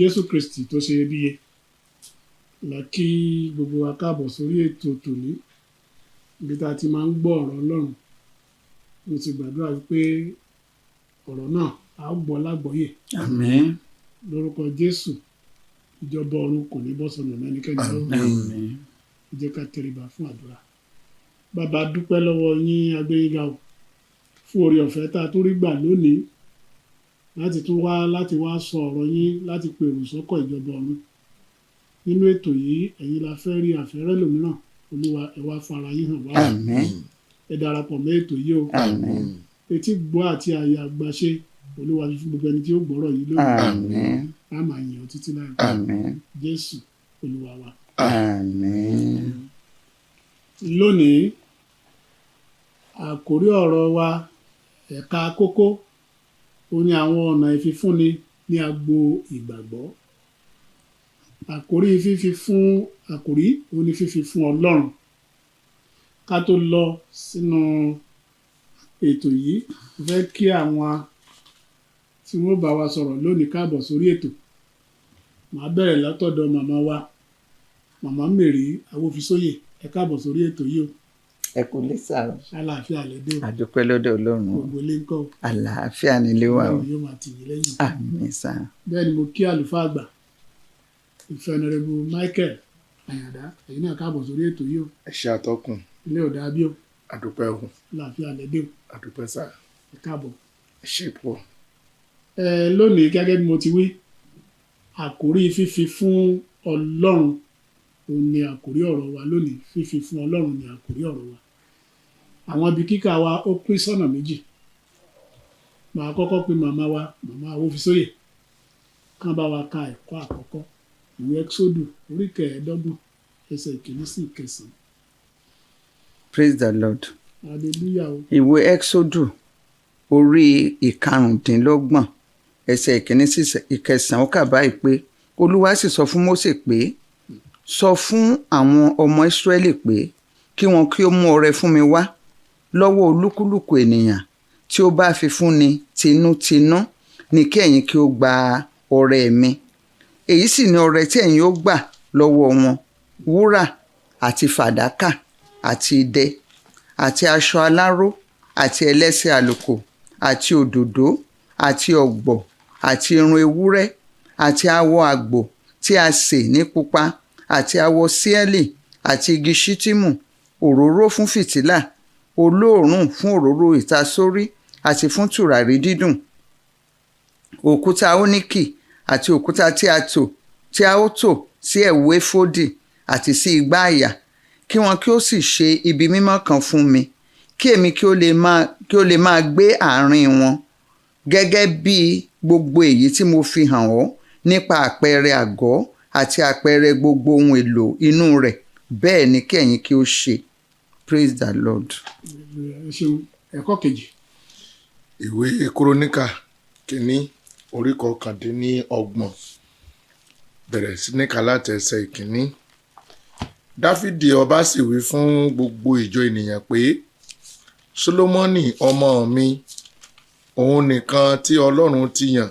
Jésù Kristi tó ṣe iyebíye la kí gbogbo wa káàbọ̀ sórí ètò tòní, ibi tá a ti máa ń gbọ́ ọ̀rọ̀ Ọlọ́run. Mo ti gbàdúrà wípé ọ̀rọ̀ náà a ó gbọ́ lágbọ́yè. Àmín. Lórúkọ Jésù, ìjọba ọ̀run kò ní bọ́ sọnù mẹ́nikẹ́ni lọ́wọ́. Àmín. Ẹ jẹ́ ká tẹríba fún àdúrà. Bàbá, dúpẹ́ lọ́wọ́ yín, agbẹ́yìnga o, fún oore ọ̀fẹ́ tá a tún rí gbà lónìí láti tún wá, láti wá sọ ọ̀rọ̀ yín, láti pèrò sọ́kọ̀ ìjọba ọ̀run nínú ètò yìí. Ẹ̀yin la fẹ́ rí, àfẹ́rẹ́ lòmíràn. Olúwa, ẹ wá fara yín hàn wá. Àmín. Ẹ darapọ̀ mọ́ ètò yìí o. Àmín. Etí gbọ́ àti àyè àgbàṣe, Olúwa, fi fún gbogbo ẹni tí ó gbọ́rọ̀ yìí lónìí. Àmín. A máa yìn ọ́ títí láì. Àmín. Jésù Olúwa wa. Àmín. Lónìí, àkórí ọ̀rọ̀ wa, ẹ̀ka kókó ó ní àwọn ọ̀nà ìfifúnni ní agbo ìgbàgbọ́. Àkórí fífi fún, àkórí ó ní fífi fún Ọlọ́run. Ká tó lọ sínú ètò yìí, mo fẹ́ kí àwọn tí wọ́n bá wa sọ̀rọ̀ lónìí káàbọ̀ sórí ètò. Màá bẹ̀rẹ̀ látọ̀dọ̀ màmá wa, Màmá Mary Awófisóyè. Ẹ káàbọ̀ sórí ètò yìí o. Ẹ kú lé sà o. Ṣàlàáfíà lẹ dé o? Àdúpẹ́ lọ́dọ̀ Ọlọ́run o. Gbogbo ilé ńkọ́ o? Àlàáfíà nílé wa o. Ọlọ́run yóò máa tì yín lẹ́yìn. Àmín sà. Bẹ́ẹ̀ ni mo kí àlùfáà àgbà, Venerable Michael Àyàndá. Ẹ̀yin náà, káàbọ̀ sórí ètò yìí o. Ẹ ṣe, àtọkùn. Ilé ò dáa bí o? Àdúpẹ́ o. Àlàáfíà lẹ dé o? Àdúpẹ́ sà. Ẹ káàbọ̀. Ẹ ṣe pọ̀. Ẹ lónìí, gẹ́gẹ́ bí mo ti wí, àkórí fífi fún Ọlọ́run òun ni àkórí ọ̀rọ̀ wa lónìí. Fífi fún Ọlọ́run ni àkórí ọ̀rọ̀ wa. Àwọn ibi kíkà wa, ó pín sọ́nà méjì. Màá kọ́kọ́ pe màmá wa, Màmá Awófisóyè, kán bá wa ka ẹ̀kọ́ àkọ́kọ́, ìwé Ẹ́kísódù orí 25, ẹsẹ̀ 1 sí 9. Praise the Lord. Hallelujah o. Ìwé Exodus orí 25, ẹsẹ̀ 1 sí 9, ó kà báyìí pé, Olúwa sì sọ fún Mósè pé, "Sọ fún àwọn ọmọ Ísírẹ́lì pé kí wọn kí ó mú ọrẹ fún mi wá lọ́wọ́ olúkúlùkù ènìyàn tí ó bá fi fúnni tinútinú ní kí ẹ̀yin kí ó gba ọrẹ mi. Èyí sì ni ọrẹ tí ẹ̀yin ó gbà lọ́wọ́ wọn: wúrà àti fàdákà àti idẹ àti aṣọ aláró àti ẹlẹ́sẹ̀ àlùkò àti òdòdó àti ọ̀gbọ̀ àti irun ewúrẹ́ àti awọ àgbò tí a sè ní pupa àti awọ síẹ́lì àti igi ṣíttímù, òróró fún fìtílà, olóòórùn fún òróró ìtasórí àti fún tùràrí dídùn, òkúta óníkì àti òkúta tí a tò, tí a ó tò sí ẹ̀wù éfódì àti sí igbá àyà, kí wọn kí ó sì ṣe ibi mímọ́ kan fún mi, kí èmi kí ó lè máa gbé àárín wọn. Gẹ́gẹ́ bí gbogbo èyí tí mo fi hàn ọ́ nípa àpẹẹrẹ àgọ́ àti àpẹẹrẹ gbogbo ohun èlò inú rẹ̀, bẹ́ẹ̀ ni kí ẹ̀yin kí ó ṣe." Praise the Lord. Ẹ ṣeun. Ẹ̀kọ́ kejì. Ìwé Kúrónìkà kìíní orí 29, bẹ̀rẹ̀ sí ní kà láti ẹsẹ̀ 1. Dáfídì ọba sì wí fún gbogbo ìjọ ènìyàn pé, "Sólómọ́nì ọmọ mi, òun nìkan tí Ọlọ́run ti yàn,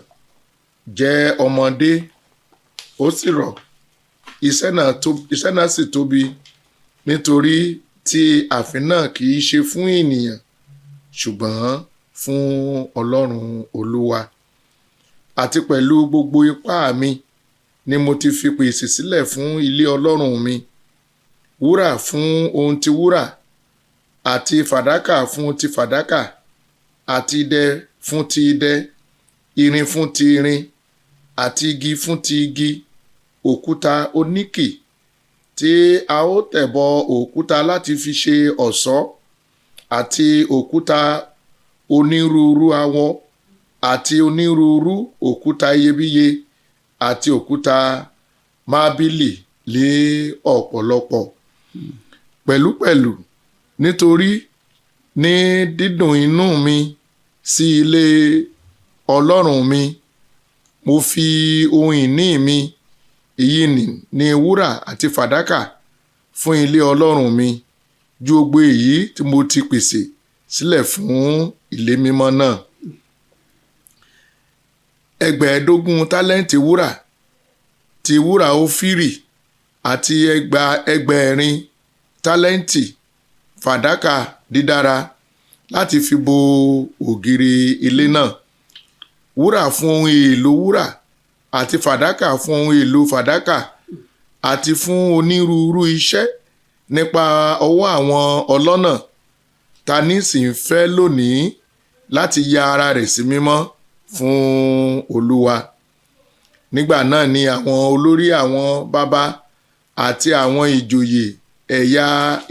jẹ́ ọmọdé, ó sì rọ̀. Iṣẹ́ náà sì tóbi, nítorí tí ààfin náà kì í ṣe fún ènìyàn, ṣùgbọ́n fún Ọlọ́run Olúwa. Àti pẹ̀lú gbogbo ipá mi ni mo ti fi pèsè sílẹ̀ fún ilé Ọlọ́run mi, wúrà fún ohun ti wúrà, àti fàdákà fún ti fàdákà, àti idẹ fún ti idẹ, irin fún ti irin, àti igi fún ti igi, òkúta oníkì tí a ó tẹ̀bọ òkúta láti fi ṣe ọ̀ṣọ́, àti òkúta onírúurú àwọ̀, àti onírúurú òkúta iyebíye, àti òkúta mábìlì lé ọ̀pọ̀lọpọ̀ pẹ̀lúpẹ̀lú, nítorí ní dídùn inú mi sí ilé Ọlọ́run mi, mo fi ohun ìní mi, èyí ní wúrà àti fàdákà, fún ilé Ọlọ́run mi, ju gbogbo èyí tí mo ti pèsè sílẹ̀ fún ilé mímọ́ náà: 15,000 tálẹ́ǹtì wúrà. Ti wúrà Ófírì àti 6,000 tálẹ́ǹtì fàdákà dídára láti fi bo ògiri ilé náà, wúrà fún ohun èlò wúrà àti fàdákà fún ohun èlò fàdákà, àti fún onírúurú iṣẹ́ nípa ọwọ́ àwọn ọlọ́nà. Ta ní sì ń fẹ́ lónìí láti ya ara rẹ̀ sí mímọ́ fún Olúwa? Nígbà náà ni àwọn olórí àwọn baba àti àwọn ìjòyè ẹ̀yà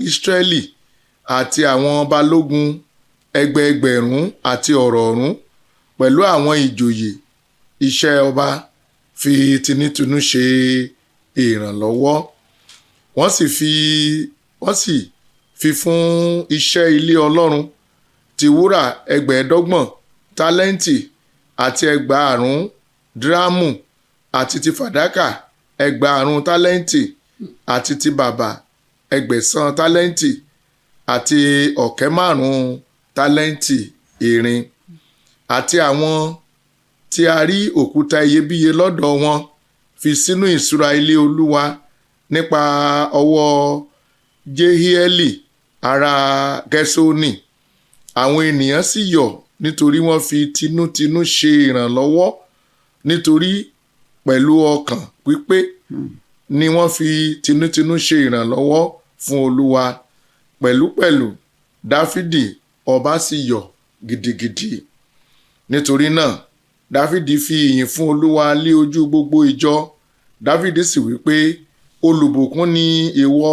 Ísírẹ́lì àti àwọn balógun ẹgbẹẹgbẹ̀rún àti ọ̀rọ̀ọ̀rún pẹ̀lú àwọn ìjòyè iṣẹ́ ọba fi tinútinú ṣe ìrànlọ́wọ́. Wọ́n sì fi fún iṣẹ́ ilé Ọlọ́run ti wúrà 25,000 tálẹ́ǹtì àti 5,000 dírámù, àti ti fàdákà 5,000 tálẹ́ǹtì, àti ti bàbà 800 tálẹ́ǹtì, àti 5,000 tálẹ́ǹtì irin. Àti àwọn tí a rí òkúta iyebíye lọ́dọ̀ wọn fi sínú ìṣúra ilé Olúwa nípa ọwọ́ Jehieli ará Gerṣoni. Àwọn ènìyàn sì yọ̀ nítorí wọ́n fi tinútinú ṣe ìrànlọ́wọ́, nítorí pẹ̀lú ọkàn pípé ni wọ́n fi tinútinú ṣe ìrànlọ́wọ́ fún Olúwa. Pẹ̀lúpẹ̀lú Dáfídì ọba sì yọ̀ gidigidi. Nítorí náà Dáfídì fi ìyìn fún Olúwa lé ojú gbogbo ìjọ. Dáfídì sì wí pé, olùbùkún ni ìwọ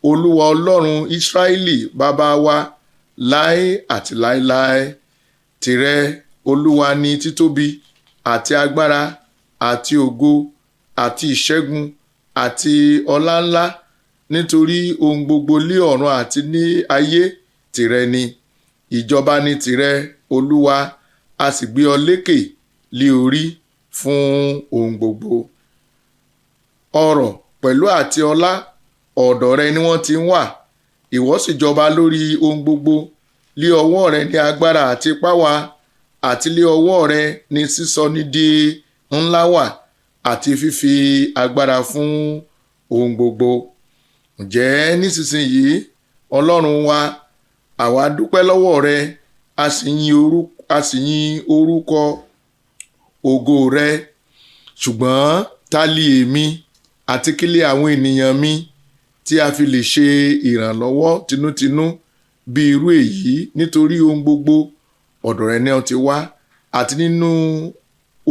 Olúwa Ọlọ́run Ísírẹ́lì bàbá wa láé àti láéláé. Tìrẹ Olúwa ni títóbi àti agbára àti ògo àti ìṣẹ́gun àti ọláńlá, nítorí ohun gbogbo lé ọ̀run àti ní ayé tìrẹ ni. Ìjọba ni tìrẹ, Olúwa, a sì gbé ọ lékè lé orí fún ohun gbogbo. Ọrọ̀ pẹ̀lú àti ọlá ọ̀dọ̀ rẹ ni wọ́n ti ń wà, ìwọ sì jọba lórí ohun gbogbo. Lé ọwọ́ rẹ ní agbára àti ipá wà, àti lé ọwọ́ rẹ ní sísọni di ńlá wà, àti fífi agbára fún ohun gbogbo. Ǹjẹ́ nísinsìnyí, Ọlọ́run wa, àwa dúpẹ́ lọ́wọ́ rẹ, a sì yin orúkọ ògo rẹ. Ṣùgbọ́n ta li èmi àti kí li àwọn ènìyàn mi tí a fi lè ṣe ìrànlọ́wọ́ tinútinú bí irú èyí? Nítorí ohun gbogbo ọ̀dọ̀ rẹ ni ó ti wá, àti nínú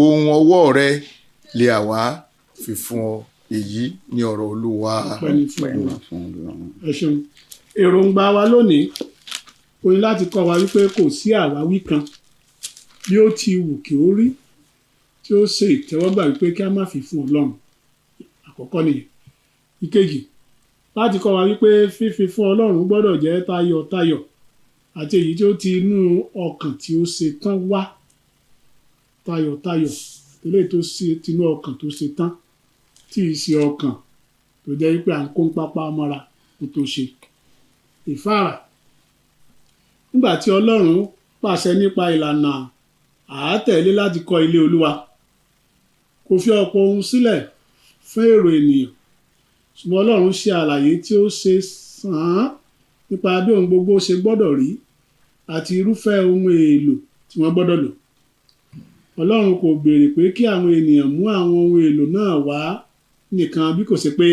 ohun ọwọ́ rẹ lè àwa fi fún ọ. Èyí ni ọ̀rọ̀ Olúwa. Ọpẹ́ ni fún Ọpẹ́ Olúwa. ni fún Ọlọ́run. Ẹ ṣeun. Èròǹgbà wa lónìí ó ní láti kọ́ wa wípé kò sí àwáwí kan, bí ó ti wù kí ó rí, tí ó ṣe ìtẹ́wọ́gbà wípé kí a má fi fún Ọlọ́run. Àkọ́kọ́ nìyẹn. Ìkejì, láti kọ́ wa wípé fífi fún Ọlọ́run gbọ́dọ̀ jẹ́ tayọ̀tayọ̀ àti èyí tí ó ti inú ọkàn tí ó ṣe tán wá. Tayọ̀tayọ̀, eléyìí tó ṣe tinú ọkàn tó ṣe tán, tí ì ṣe ọkàn tó jẹ́ wípé à ń kó pápá mọ́ra kó tó ṣe. Ìfáàrà. Nígbà tí Ọlọ́run pàṣẹ nípa ìlànà àátẹ̀lé láti kọ́ ilé Olúwa, kò fi ọ̀pọ̀ ohun sílẹ̀ fún èrò ènìyàn, ṣùgbọ́n Ọlọ́run ṣe àlàyé tí ó ṣe sàn án nípa bí ohun gbogbo ṣe gbọ́dọ̀ rí àti irúfẹ́ ohun èlò tí wọ́n gbọ́dọ̀ lò. Ọlọ́run kò béèrè pé kí àwọn ènìyàn mú àwọn ohun èlò náà wá nìkan, bí kò ṣe pé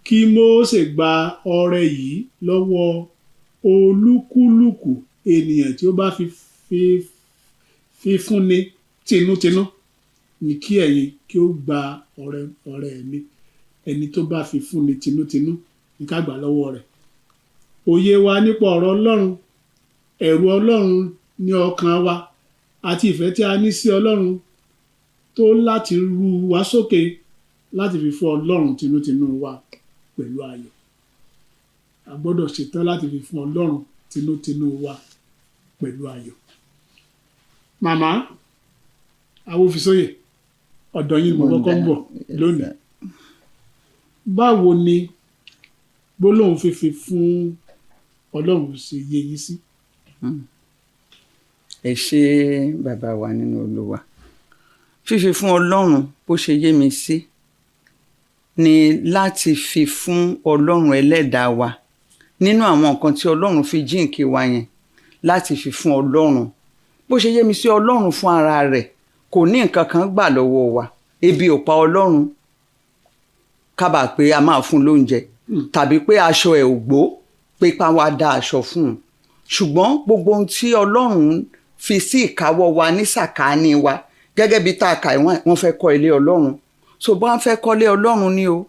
kí Mósè gba ọrẹ yìí lọ́wọ́ olúkúlùkù ènìyàn tí ó bá fi fúnni tinútinú, ní kí ẹ̀yin kí ó gba ọrẹ mi. Ẹni tó bá fi fúnni tinútinú ní ká gbà lọ́wọ́ rẹ̀. Òye wa nípa ọ̀rọ̀ Ọlọ́run, ẹ̀rù Ọlọ́run ní ọkàn wa, àti ìfẹ́ tí a ní sí Ọlọ́run tó láti rú wa sókè láti fi fún Ọlọ́run tinútinú wa pẹ̀lú ayọ̀. A gbọ́dọ̀ ṣetán láti fi fún Ọlọ́run tinútinú wa pẹ̀lú ayọ̀. Màmá Awófisóyè, ọ̀dọ̀ yín ni mo kọ́kọ́ ń bọ̀ lónìí. Báwo ni gbólóhùn fífi fún Ọlọ́run ṣe yé yín sí? Ẹ ṣé, bàbá wa nínú Olúwa. Fífi fún Ọlọ́run, bó ṣe yé mi sí ni láti fi fún Ọlọ́run ẹlẹ́dàá wa nínú àwọn nǹkan tí Ọlọ́run fi jíǹkí wa yẹn, láti fi fún Ọlọ́run. Bó ṣe yé mi sí, Ọlọ́run fún ara rẹ̀ kò ní nǹkan kan gbà lọ́wọ́ wa. Ebi ò pa Ọlọ́run kábà pé a máa fún lóúnjẹ, tàbí pé aṣọ ẹ̀ ò gbó pé pa wá dá aṣọ fún un. Ṣùgbọ́n gbogbo ohun tí Ọlọ́run fi sí ìkáwọ́ wa ní sàkáání wa, gẹ́gẹ́ bí tá a kà, wọ́n fẹ́ kọ́ ilé Ọlọ́run. So bá ń fẹ́ kọ́lé Ọlọ́run ni o,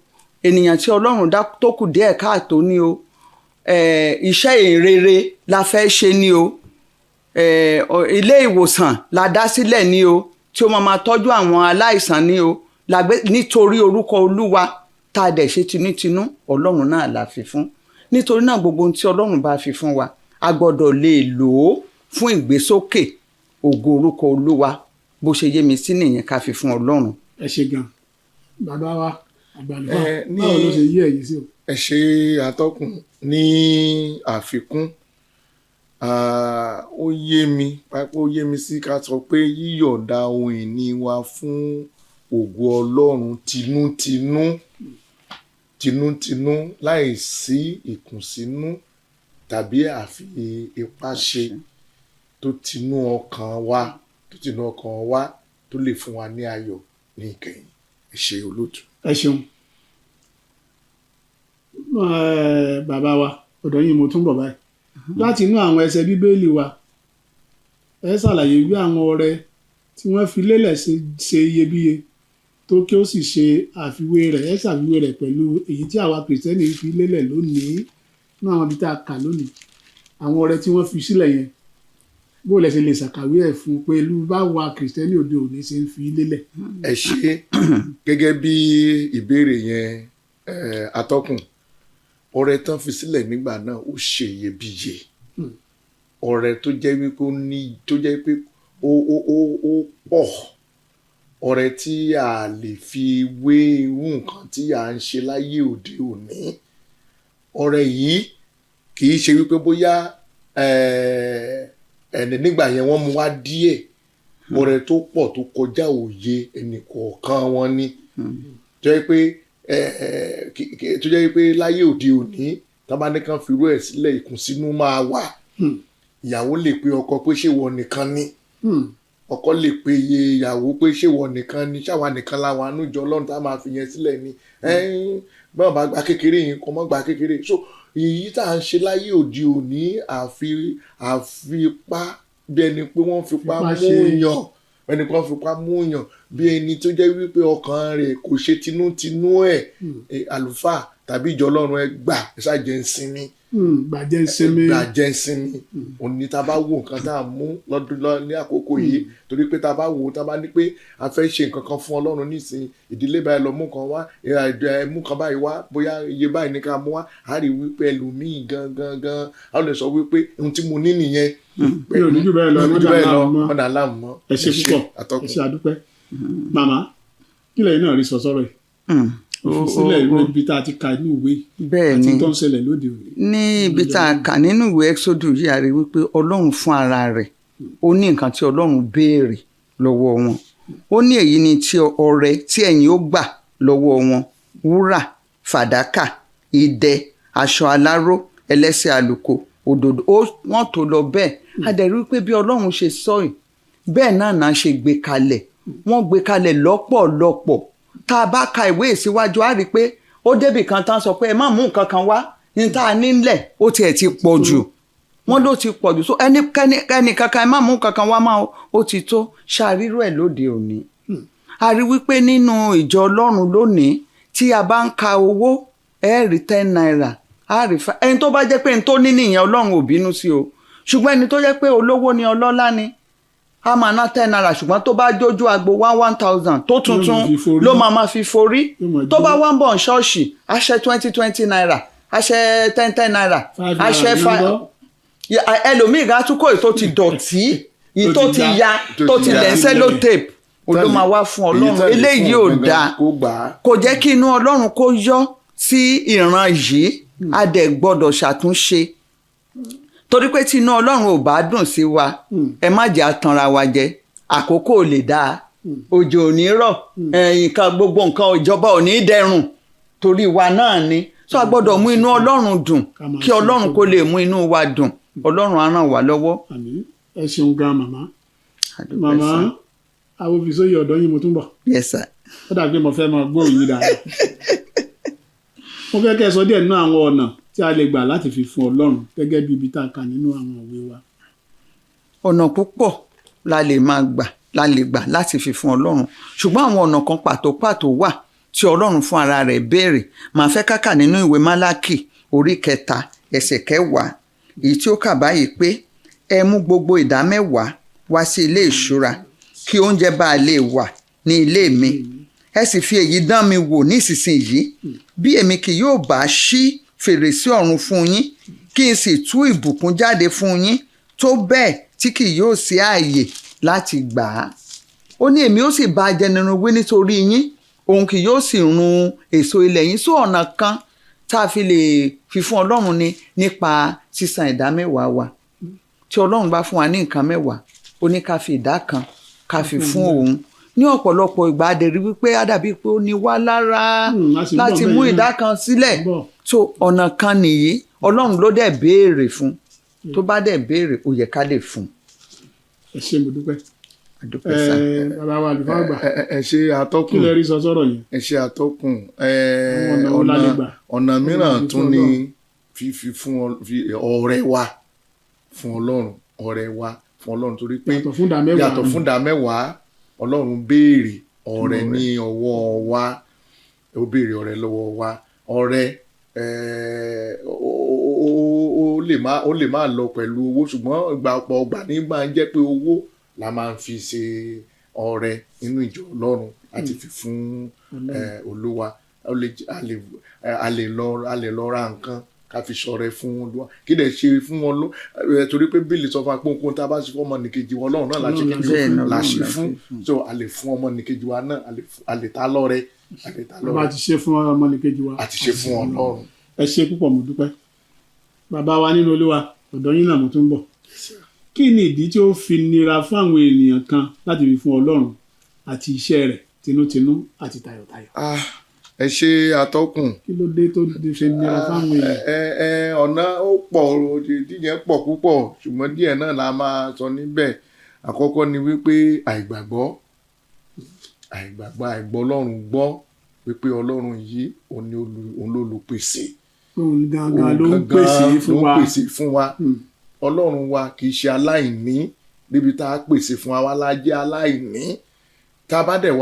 ènìyàn tí Ọlọ́run dá tó kù díẹ̀ káàtó ni o, iṣẹ́ ìrere la fẹ́ ṣe ni o, ilé ìwòsàn la dá sílẹ̀ ni o, tí ó máa ma tọ́jú àwọn aláìsàn ni o, la gbé nítorí orúkọ Olúwa, tá a dẹ̀ ṣe tinútinú, Ọlọ́run náà la fi fún. Nítorí náà, gbogbo ohun tí Ọlọ́run bá fi fún wa, a gbọ́dọ̀ lè lò ó fún ìgbésókè ògo orúkọ Olúwa. Bó ṣe yé mi sí nìyẹn, ká fi fún Ọlọ́run. Ẹ ṣe gan, bàbá wa àgbàlùfáà. Ẹ, Báwo ló ṣe yé ẹ̀yin sí o? Ẹ ṣe, atọ́kùn. Ní àfikún, ó yé mi pápá, ó yé mi sí ká sọ pé yíyọ̀ǹda ohun ìní wa fún ògo Ọlọ́run tinútinú tinútinú, láì sí ìkùnsínú tàbí àfi ipá ṣe, tó tinú ọkàn wa, tó tinú ọkàn wa, tó lè fún wa ní ayọ̀ ní ìkẹyìn. Ẹ ṣe, olóòtú. Ẹ ṣeun. Bàbá wa, ọ̀dọ̀ yín mo tún bọ̀ báyìí. Láti inú àwọn ẹsẹ̀ Bíbélì wa, ẹ ṣàlàyé bí àwọn ọrẹ tí wọ́n fi lélẹ̀ ṣe iyebíye tó, kí ó sì ṣe àfiwé rẹ̀, ẹ ṣàfiwé rẹ̀ pẹ̀lú èyí tí àwa Kìrìsìtẹ́nì fi lélẹ̀ lónìí nínú àwọn ibi tá a kà lónìí. Àwọn ọrẹ tí wọ́n fi sílẹ̀ yẹn, bó lẹ ṣe lè ṣàkàwé ẹ̀ fún pẹ̀lú báwa Kìrìsìtẹ́nì òde òní ṣe ń fi lélẹ̀? Ẹ ṣe. Gẹ́gẹ́ bí ìbéèrè yẹn, atọ́kùn, ọrẹ tán fi sílẹ̀ nígbà náà, ó ṣe iyebíye. Ọrẹ tó jẹ́ wípé ó ní, tó jẹ́ pé ó pọ̀, ọrẹ tí a lè fi wé irú nǹkan tí à ń ṣe láyé òde òní. Ọrẹ yìí kì í ṣe wípé bóyá ẹni nígbà yẹn wọ́n mú wá díẹ̀. Ọrẹ tó pọ̀ tó kọjá òye ẹnì kọ̀ọ̀kan wọn ni, tó jẹ́ pé tó jẹ́ pé láyé òde òní, tá bá ní kán fi irú ẹ̀ sílẹ̀, ìkùnsínú máa wà. Ìyàwó lè pe ọkọ pé, "Ṣé ìwọ nìkan ni?" Ọkọ lè pe iye ìyàwó pé, "Ṣé ìwọ nìkan ni? Ṣáwa nìkan láwọn anújọ Ọlọ́run tá a máa fi yẹn sílẹ̀ ni?" Ẹ̀ẹ́n, báwọn bá gba kékeré yìí, kò mọ́ gba kékeré. So èyí tá à ń ṣe láyé òde òní, àfipá, bí ẹni pé wọ́n fipá Fipá mú ṣe. yàn, ẹni kan fipá mú yàn, bí ẹni tó jẹ́ wípé ọkàn rẹ̀ kò ṣe tinútinú ẹ̀. Àlùfáà tàbí ìjọ Ọlọ́run, ẹ gbà, ẹ ṣáà jẹ́ ń sinmi. Gbàjẹ́ sinmi. Gbàjẹ́ sinmi. Òní tá a bá wo nǹkan tá a mú lọ́dún lọ ní àkókò yìí, torí pé tá a bá wo, tá a bá ní pé a fẹ́ ṣe nǹkan kan fún Ọlọ́run nísìnyí, ìdílé báyìí lọ mú kan wá, ẹ mú kan báyìí wá, bóyá iye báyìí ní ká mú wá, a rí wípé ẹlòmíì gan gan gan a lè sọ wípé ohun tí mo ní nìyẹn. Mi ò ní jù bẹ́ẹ̀ lọ, Mi ò ní jù ẹ má bẹ́ẹ̀ dà lọ, láàmú mọ́. mọ́dà láàmú mọ́. Ẹ ṣe púpọ̀. Atọ́kùn. Ẹ ṣe, àdúpẹ́. Màmá, kí lẹ́yìn náà rí sọ sọ́rọ̀ yìí? Ìfisílẹ̀ ìwé ibi tá a ti ka inú ìwé Bẹ́ẹ̀ àti ni. tó ń ṣẹlẹ̀ lóde òní. Ní ibi tá a kà nínú ìwé Exodus yìí, a rí wípé Ọlọ́run fún ara rẹ̀, ó ní nǹkan tí Ọlọ́run béèrè lọ́wọ́ wọn. Ó ní, "Èyí ni tí ọrẹ tí ẹ̀yin ó gbà lọ́wọ́ wọn: wúrà, fàdákà, idẹ, aṣọ aláró, ẹlẹ́sẹ̀ àlùkò, òdòdó." Ó wọ́n tó lọ bẹ́ẹ̀. A dẹ̀ rí wípé bí Ọlọ́run ṣe sọ yìí, bẹ́ẹ̀ náà náà ṣe gbé kalẹ̀. Wọ́n gbé kalẹ̀ lọ́pọ̀lọpọ̀. Tá a bá ka ìwé ìsíwájú, á rí i pé ó débì kan tán sọ pé, "Ẹ má mú nǹkan kan wá, ní tá a nílẹ̀ ó tiẹ̀ ti pọ̀ jù." Wọ́n ló ti pọ̀ jù, so ẹnikẹ́ni ẹnì kankan, ẹ má mú nǹkan kan wá máa, ó ti tó. Ṣàrírò ẹ̀ lóde òní, a rí wípé nínú ìjọ Ọlọ́run lónìí, tí a bá ń ka owó, ẹ rí ₦10, a rí fa ẹni tó bá jẹ́ pé ẹni tó ní nìyẹn, Ọlọ́run ò bínú sí o. Ṣùgbọ́n ẹni tó jẹ́ pé olówó ni, ọlọ́lá ni, a máa ná ₦10, ṣùgbọ́n tó bá jójú agbo one one thousand tó tuntun máa fi forí. Ló máa fi forí. Yóò máa Tó jó. bá wá ń bọ̀ ní ṣọ́ọ̀ṣì, aṣẹ ₦20 ₦20, aṣẹ ₦10 ₦10, ₦5 aṣẹ ní fa ń gbọ́. Ẹlòmíì gan tún kó èyí tó ti dọ̀tí, èyí tó ti ya, tó ti ya. lẹ̀ sellotape, ó ló máa wá fún Ọlọ́run. Eléyìí ò dáa. Kó gbà á. Kò jẹ́ kí inú Ọlọ́run kó yọ sí ìran yìí. A dẹ̀ gbọ́dọ̀ ṣàtúnṣe, torí pé tí inú Ọlọ́run ò bá dùn sí wa, ẹ má jẹ́ àtanra wa jẹ, àkókò ò lè dáa. Òjò ò ní rọ̀, nǹkan gbogbo nǹkan ìjọba ò ní dẹrùn torí wa náà ni. So a gbọ́dọ̀ mú inú Ọlọ́run dùn Ká máa kí ṣe Ọlọ́run tó kó lè mú inú wa dùn. Ọlọ́run á ràn wá lọ́wọ́. Àmín. Ẹ ṣeun gan, màmá. A dúpẹ́, Màmá sir. Awòfisóyè, ọ̀dọ́ yín mo tún bọ̀. Yes, sir. Ó dàbí mo fẹ́ máa gbóhùn yín dáadáa. Mo fẹ́ kẹ́ ẹ sọ díẹ̀ nínú àwọn ọ̀nà tí a lè gbà láti fi fún Ọlọ́run gẹ́gẹ́ bí ibi tá a kà nínú àwọn òwe wa. Ọ̀nà púpọ̀ la lè máa gbà, la lè gbà láti fi fún Ọlọ́run, ṣùgbọ́n àwọn ọ̀nà kan pàtó pàtó wà tí Ọlọ́run fún ara rẹ̀ béèrè. Màá fẹ́ ká kà nínú ìwé Málákì orí 3 ẹsẹ̀ 10, èyí tí ó kà báyìí pé, "Ẹ mú gbogbo ìdá mẹ́wàá wá sí ilé ìṣúra, kí oúnjẹ bá lè wà ní ilé mi. Ẹ sì fi èyí dán mi wò nísinsìnyí, bí èmi kì yóò bá ṣí fèrèsé ọ̀run fún yín, kí n sì tú ìbùkún jáde fún yín tó bẹ́ẹ̀ tí kì yóò sí ààyè láti gbà á." Ó ní, "Èmi ó sì bá ajẹnirun wí nítorí yín, òun kì yóò sì run èso ilẹ̀ yín." Sí ọ̀nà kan tá a fi lè fi fún Ọlọ́run ni nípa sísan ìdá mẹ́wàá wa. Tí Ọlọ́run bá fún wa ní nǹkan 10, ó ní ká fi ìdá kan ká fi fún òun. Ní ọ̀pọ̀lọpọ̀ ìgbà, a dẹ̀ rí wípé á dàbí pé ó ní wá lára A sì ń bọ̀ láti mú bẹ́ẹ̀ ìdá náà. kan sílẹ̀. Ń bọ̀. So ọ̀nà kan nìyí. Ọlọ́run ló dẹ̀ béèrè fún. Tó bá dẹ̀ béèrè, ó yẹ ká lè fún. Ẹ ṣé, mo dúpẹ́. A dúpẹ́, sir. Bàbá wa àlùfáà àgbà, Ẹ ṣe, kí atọ́kùn. lẹ rí sọ sọ́rọ̀ yẹn? Ẹ ṣe, atọ́kùn. Àwọn ọ̀nà wo la lè gbà? Ọ̀nà mìíràn Láti tún fún ni Ọlọ́run. fífi fún fi ọrẹ wa fún Ọlọ́run, ọrẹ wa fún Ọlọ́run, torí pé Yàtọ̀ fún ìdá mẹ́wàá. Yàtọ̀ fún ìdá mẹ́wàá, Ọlọ́run béèrè ọrẹ ní ọwọ́ wa. Ó béèrè ọrẹ lọ́wọ́ wa. Ọrẹ ó lè má lọ pẹ̀lú owó, ṣùgbọ́n ìgbà ọ̀pọ̀ ọgbà ní máa ń jẹ́ pé owó la máa ń fi ṣe ọrẹ nínú ìjọ Ọlọ́run láti fi fún Olúwa. Ó lè jẹ́- a lè a lè lọ a lè lọ ra nǹkan ká fi ṣọrẹ fún Olúwa, kí dẹ̀ ṣe fún wọn ló torí pé Bíbélì sọ fún wa pé ohunkóhun tá a bá ṣe fún ọmọnìkejì wọn, Ọlọ́run náà la ṣe kí ni o? Bẹ́ẹ̀ ni, La Ọlọ́run ṣe la fún. So a lè fún ọmọnìkejì wa náà, a lè ta lọ́rẹ, a lè ta Bàbá lọ́rẹ. ti ṣe fún ọmọnìkejì wa. A ti ṣe fún Ọlọ́run. Ẹ ṣe púpọ̀, mo dúpẹ́. Bàbá wa nínú Olúwa, ọ̀dọ̀ yín náà mo tún bọ̀. Kí ni ìdí tí ó fi nira fún àwọn ènìyàn kan láti fi fún Ọlọ́run àti iṣẹ́ rẹ̀ tinútinú àti tayọ̀tayọ̀? Ah, ẹ ṣe, atọ́kùn. Kí ló dé tó ṣe nira fáwọn èèyàn? ẹ ẹ ọ̀nà ó pọ̀, díẹ̀ pọ̀ púpọ̀, ṣùgbọ́n díẹ̀ náà la máa sọ níbẹ̀. Àkọ́kọ́ ni wípé àìgbàgbọ́, àìgbàgbọ́, àìgbọ́ Ọlọ́run gbọ́ wípé Ọlọ́run yìí òun ni òun ló olùpèsè. Pé òun gangan ló ń Òun pèsè gangan fún ló ń wa. pèsè fún wa. Ọlọ́run wa kì í ṣe aláìní níbi tá a pèsè fún wa. Wá la jẹ́ aláìní. Tá a bá dẹ̀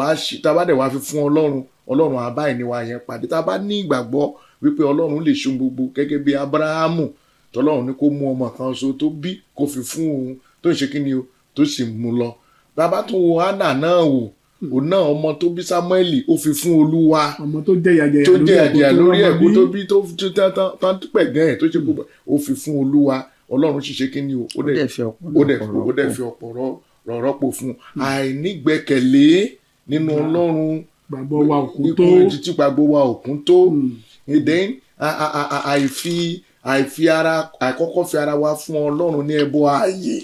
wá fi fún Ọlọ́run, Ọlọ́run á bá ìní wa yẹn pàdé. Tá a bá ní ìgbàgbọ́ wípé Ọlọ́run lè ṣe ohun gbogbo, gẹ́gẹ́ bí Abrahamu tọ́lọ́run ní kó mú ọmọ kan ṣoṣo tó bí kó fi fún òun, tó ń ṣe kí ni o, tó sì mú lọ. Tá a bá tún wo Hánà náà wò, òun náà, ọmọ tó bí, Sámúẹ́lì, ó fi fún Olúwa. Ọmọ tó jẹ́ ìyàjẹ̀yà Tó jẹ́ àjẹyà lórí rọ́mọ ẹ̀kú bí. tó bí, tó tó tán tán tán pẹ̀gẹ́ ẹ̀, tó ṣe gbogbo, ó fi fún Olúwa. Ọlọ́run sì ṣe kí ni o? Ó dẹ̀ fi Ó dẹ̀ ọ̀pọ̀lọpọ̀ ó dẹ̀ rọ́pò. fi ọ̀pọ̀ rọ́pò fún un. Àìnígbẹ́kẹ̀lé nínú Ọlọ́run. Gbàgbọ́ wa ò kún tó. Ikú títí gbàgbọ́ wa ò kún tó. Then àìfi ara, àìkọ́kọ́ fi ara wa fún Ọlọ́run ní ẹbọ ààyè,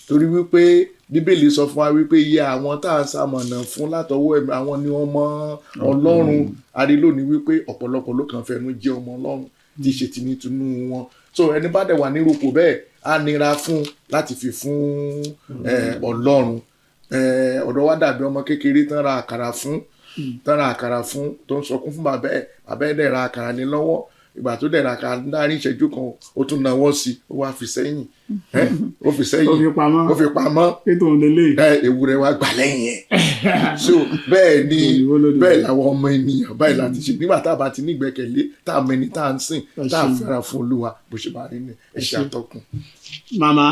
torí wípé Bíbélì sọ fún wa wípé iye àwọn tá à ń ṣamọ̀nà fún látọwọ́ ẹ̀mí, àwọn ni ọmọ Ọlọ́run. A rí lónìí wípé ọ̀pọ̀lọpọ̀ ló kàn fẹnu jẹ́ ọmọ Ọlọ́run tí í ṣe tinútinú wọn. So ẹni bá dẹ̀ wà ní rúpò bẹ́ẹ̀, á nira fún láti fi fún Ọlọ́run. Ọ̀dọ̀ wa dàbí ọmọ kékeré tán ra àkàrà fún, tó ń sọkún fún bàbá ẹ̀. Bàbá ẹ̀ dẹ̀ ra àkàrà lé lọ́wọ́. Ìgbà tó dẹ̀ ra àkàrà, láàrin ìṣẹ́jú kan, ó tún nawọ́ sí i, ó wá fi sẹ́yìn, ó fi sẹ́yìn. Ó fi pamọ́. Ó fi pamọ́. Ètò òun lélẹ̀. Ẹ ewúrẹ́ wa gbà lẹ́yìn ẹ̀. So bẹ́ẹ̀ ni Òyìnbó ló dé. Bẹ́ẹ̀ làwọn ọmọ ènìyàn báyìí láti ṣe nígbà tá a bá ti ní ìgbẹ́kẹ̀lé, tá a mọ ẹni tá a ń sìn, Ẹ tá a ṣeun. fẹ́ra fún Olúwa bó ṣe máa rí ni. Ẹ ṣe, atọ́kùn. Màmá,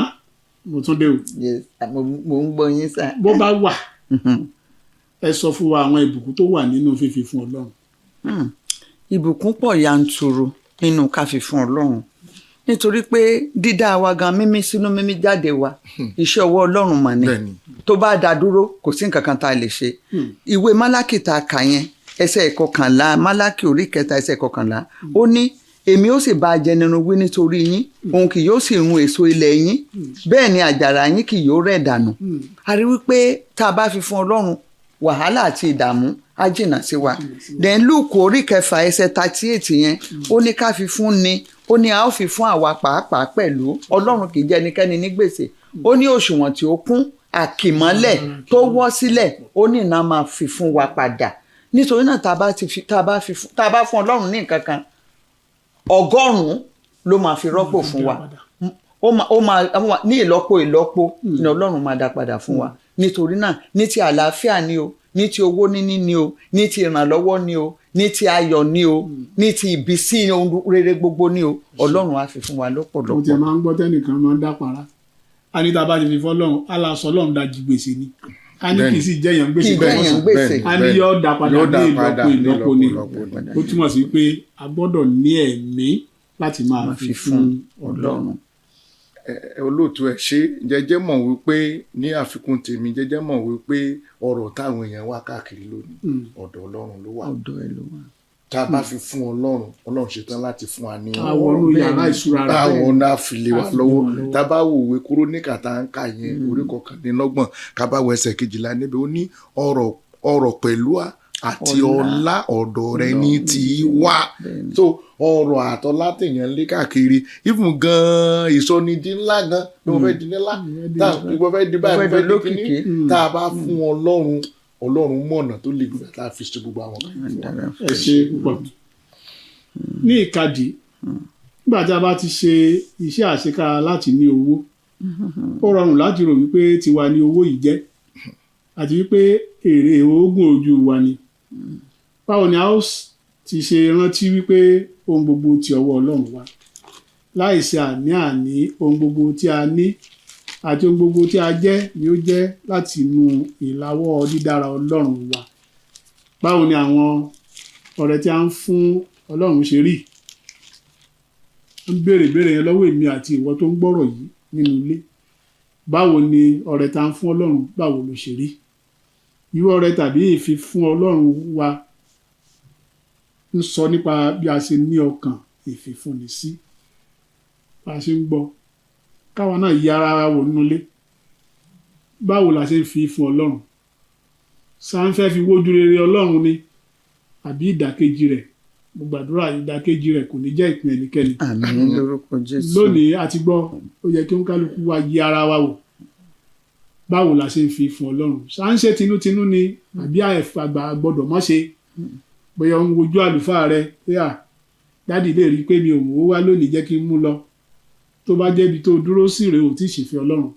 mo tún dé o. Yes, mo ń gbọ́ yín, sir. Bó bá wà, ẹ sọ fún wa àwọn ìbùkún tó wà nínú fífi fún Ọlọ́run. Ìbùkún pọ̀ yanturu nínú ká fi fún Ọlọ́run, nítorí pé dídá wa gan, mímí sínú mímí jáde wa, iṣẹ́ ọwọ́ Ọlọ́run mà ní. Tó bá dá dúró, kò sí nǹkan kan tá a lè ṣe. Ìwé Málákì tá a kà yẹn, ẹsẹ̀ 11, Málákì orí 3 ẹsẹ̀ 11, ó ní Èmi ó sì bá ajẹnirun wí nítorí yín, òun kì yóò sì run èso ilẹ̀ yín, bẹ́ẹ̀ ni àjàrà yín kì yóò rẹ̀ dànù. A rí wípé tá a bá fi fún Ọlọ́run, wàhálà àti ìdààmú á jìnnà sí wa. Then Luke orí 6 ẹsẹ̀ 38 yẹn, ó ní ká fi fún ni, ó ní a ó fi fún àwa pàápàá pẹ̀lú. Ọlọ́run kì í jẹ́ ẹnikẹ́ni ní gbèsè. Ó ní òṣùwọ̀n tí ó kún àkìmọ́lẹ̀ tó wọ́ sílẹ̀, ó ní iná máa fi fún wa padà. Nítorí náà, tá a bá ti fi tá a bá fi fún tá a bá fún Ọlọ́run ní nǹkan kan, 100 ló máa fi rọ́pò fún wa. Ó máa ní ìlọ́po ìlọ́po ni Ọlọ́run máa dá padà fún wa. Nítorí náà, ní ti àlàáfíà ni o, ní ti owó níní ni o, ní ti ìrànlọ́wọ́ ni o, ní ti ayọ̀ ni o, ní ti ìbísí ohun rere gbogbo ni o, Ọlọ́run á fi fún wa Mo lọ́pọ̀lọpọ̀. tiẹ̀ máa ń gbọ́ tẹ́nìkan máa ń dápara, a ní tá a bá ti fi fọ́lọ́run, á la sọ Ọlọ́run dájú gbèsè ni, a ní kì í sì jẹ́yàn gbèsè. Kì í jẹ́yàn gbèsè. A ní yóò dá padà Yóò dá ní padà ìlọ́po ní ìlọ́po ni. ìlọ́po ìlọ́po. Ó túmọ̀ sí pé a gbọ́dọ̀ ní ẹ̀mí láti máa Máa fi fi fún fún Ọlọ́run. Ọlọ́run. Olóòtú, ẹ ṣe. Jẹjẹ mọ̀ wípé ní àfikún tèmi, jẹjẹ mọ̀ wípé ọ̀rọ̀ táwọn èèyàn wá káàkiri lónìí, ọ̀dọ̀ Ọlọ́run ló wà. Ọ̀dọ̀ ẹ ló wà. Tá a bá fi fún Ọlọ́run, Ọlọ́run ṣetán láti fún wa ní Àwọn inú yàrá ìṣúra rẹ̀. Táwọn náà fi lé wa Á fi lé lọ́wọ́. wa lọ́wọ́. Tá a bá wo ìwé Kúrónìkà tá à ń kà yẹn, orí 29, ká bá wo ẹsẹ̀ 12 níbi, ó ní ọrọ̀ pẹ̀lú àti ọlá ọ̀dọ̀ rẹ ní tí í wá. So ọrọ̀ àtọlá tèèyàn ń lé káàkiri, even gan ìsọnidí ńlá gan bí mo fẹ́ di ńlá, tá mo fẹ́ di báyìí, mo fẹ́ di kíní, tá a bá fún Ọlọ́run, Ọlọ́run mọ̀nà tó lè gbà tá a fi ṣe gbogbo àwọn kan fún wa. Ẹ ṣe púpọ̀. Ní ìkadì, nígbà tí a bá ti ṣe iṣẹ́ àṣekára láti ní owó, ó rọrùn láti rò wípé tiwa ni owó yìí jẹ́, àti wípé èrè oògùn ojú wa ni. Báwo ni a ó ti ṣe rántí wípé ohun gbogbo ti ọwọ́ Ọlọ́run wá? Láìsí àní-àní, ohun gbogbo tí a ní àti ohun gbogbo tí a jẹ́ ni ó jẹ́ láti inú ìlàwọ́ dídára Ọlọ́run wa. Báwo ni àwọn ọrẹ tí a ń fún Ọlọ́run ṣe rí? Ń béèrè béèrè yẹn lọ́wọ́ èmi àti ìwọ tó ń gbọ́rọ̀ yìí nínú ilé. Báwo ni ọrẹ tá ń fún Ọlọ́run, báwo ló ṣe rí? Irú ọrẹ tàbí ìfifún Ọlọ́run wa ń sọ nípa bí a ṣe ní ọkàn ìfifúnni sí. Bá a ṣe ń gbọ́, káwa náà yí ara wa wò nínú ilé. Báwo la ṣe ń fi fún Ọlọ́run? Ṣá ń fẹ́ fi wójú rere Ọlọ́run ni, àbí ìdàkejì rẹ̀? Mo gbàdúrà, ìdàkejì rẹ̀ kò ní jẹ́ ìpín ẹnikẹ́ni. Àmín lórúkọ Jésù. Lónìí a ti gbọ́, ó yẹ kí oníkálukú wa yí ara wa wò. Báwo la ṣe ń fi fún Ọlọ́run? Ṣá ń ṣe tinútinú ni, àbí àgbà gbọ́dọ̀ mọ́ ṣe? Bóyá ń wojú àlùfáà rẹ pé à daddy lè rí i pé mi ò mú wá lónìí, jẹ́ kí n mú lọ. Tó bá jẹ́bi tó dúró sí rèé, ò tí ì ṣèfẹ́ Ọlọ́run.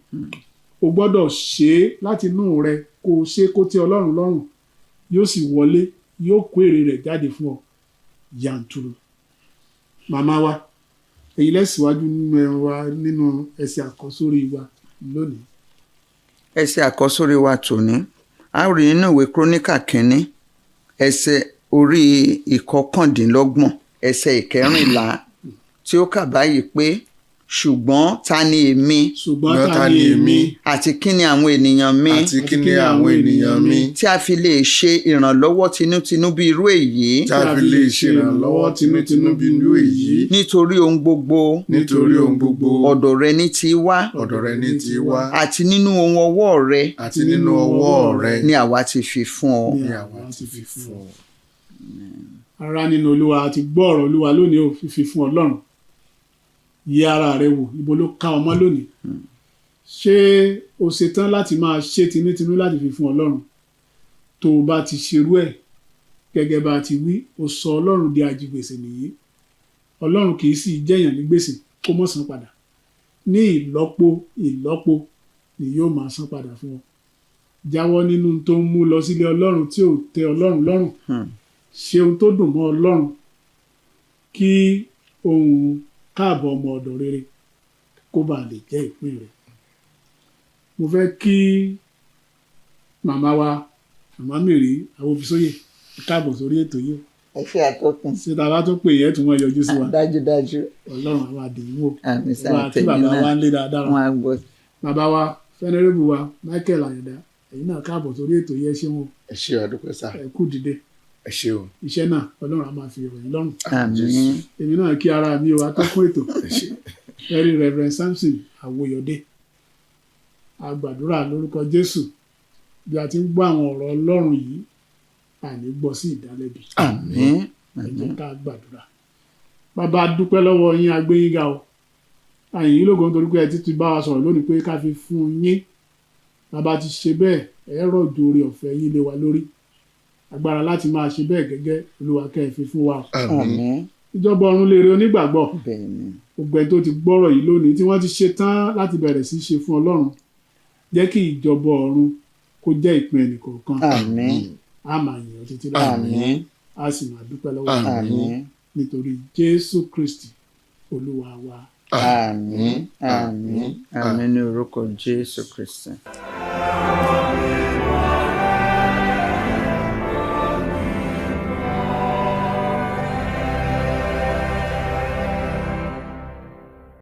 O gbọ́dọ̀ ṣe é láti inú rẹ, kó o ṣe kó tẹ́ Ọlọ́run lọ́rùn, yóò sì wọlé, yóò kó èrè rẹ̀ jáde fún ọ yàntúrú. Màmá wa, èyí lẹ́sìwájú nínú ẹran wa nínú ẹsẹ̀ àkọ́sórí wa lónìí. Ẹsẹ̀ àkọ́sórí wa tòní, a ó rí nínú ìwé Króníkà kínní, ẹsẹ̀ orí 29, ẹsẹ̀ 14, tí ó kà báyìí pé, "Ṣùgbọ́n ta ni èmi, Ṣùgbọ́n ta ni èmi, àti kí ni àwọn ènìyàn mi, Àti kí ni àwọn ènìyàn mi, tí a fi lè ṣe ìrànlọ́wọ́ tinútinú bí irú èyí?" Tí a fi lè ṣe ìrànlọ́wọ́ tinútinú bí irú èyí? "Nítorí ohun gbogbo Nítorí ohun gbogbo ọ̀dọ̀ rẹ ní ti wá, ọ̀dọ̀ rẹ ní ti wá, àti nínú ohun ọwọ́ rẹ àti nínú ọwọ́ rẹ ni àwa ti fi fún ọ." ni àwa ti fi fún ọ. Ará nínú Olúwa, àti gbọ́ ọ̀rọ̀ Olúwa lónìí ò, fífi fún Ọlọ́run. Yẹ ara rẹ wò, ibo ló ká ọmọ lónìí? Ṣé o ṣetán láti máa ṣe tinútinú láti fi fún Ọlọ́run? Tó o bá ti ṣerú ẹ̀, gẹ́gẹ́ bá a ti wí, o sọ Ọlọ́run di ajigbèsè nìyí. Ọlọ́run kì í sì jẹ́yàn ní gbèsè kó mọ̀ san padà. Ní ìlọ́po ìlọ́po ni yóò máa san padà fún ọ. Jáwọ́ nínú tó ń mú lọ sílé Ọlọ́run tí ò tẹ́ Ọlọ́run lọ́rùn. Ṣe ohun tó dùn mọ́ Ọlọ́run, kí ohun káàbọ̀ ọmọ ọ̀dọ̀ rere kó bàa lè jẹ́ ìpín rẹ̀. Mo fẹ́ kí màmá wa, màmá Mary Awófisóyè, káàbọ̀ sórí ètò yìí. Ẹ ṣe, àtọkùn. Ṣé tá a bá tún pè yẹn, tún wọ́n yọjú sí wa? Dájúdájú. Ọlọ́run àwọn àdéhùn Àmì wò wá kí sàtẹ̀yìn bàbá wa náà ń lé dáadáa. Wọn á gbọ́. Bàbá wa, venerable wa Michael Àyàndá, ẹ̀yin náà káàbọ̀ sórí ètò yìí. Ẹ ṣeun o. Ẹ ṣé, àdúpẹ́ sá. Ẹ kú dìde. Ẹ ṣé o. Iṣẹ́ náà, Ọlọ́run á máa fi rọ̀ yín lọ́rùn. Àmín. Èmi náà kí ara mi o, atọ́kùn ètò, Ẹ ṣé. Very Reverend Samson Àwòyọ̀dé. A gbàdúrà lórúkọ Jésù, bí a ti ń gbọ́ àwọn ọ̀rọ̀ Ọlọ́run yìí, àní gbọ́ sí ìdálẹ́bi. Àmín. Ẹ jẹ́ ká gbàdúrà. Bàbá, a dúpẹ́ lọ́wọ́ yín, a gbé yín ga o, a yìn yín lógo nítorí pé ẹ ti bá wa sọ̀rọ̀ lónìí pé ká fi fún yín. Bàbá, ti ṣe bẹ́ẹ̀, ẹ rọ̀jò oore ọ̀fẹ́ yín lé wa lórí, agbára láti máa ṣe bẹ́ẹ̀ gẹ́gẹ́. Olúwa, kẹ́ ẹ fi fún wa o. Àmín. Àmín. Ìjọba ọ̀run lèrè onígbàgbọ́. Bẹ́ẹ̀ ni. Gbogbo ẹni tó ti gbọ́rọ̀ yìí lónìí, tí wọ́n ti ṣe tán láti bẹ̀rẹ̀ sí ṣe fún Ọlọ́run, jẹ́ kí ìjọba ọ̀run kó jẹ́ ìpín ẹnìkọ̀ọ̀kan. Àmín. A máa yìn ọ́ títí láì, Àmín. a sì máa dúpẹ́ lọ́wọ́ rẹ Àmín. nítorí Jésù Kristi Olúwa wa. Àmín, àmín, àmín ní orúkọ Jésù Kristi.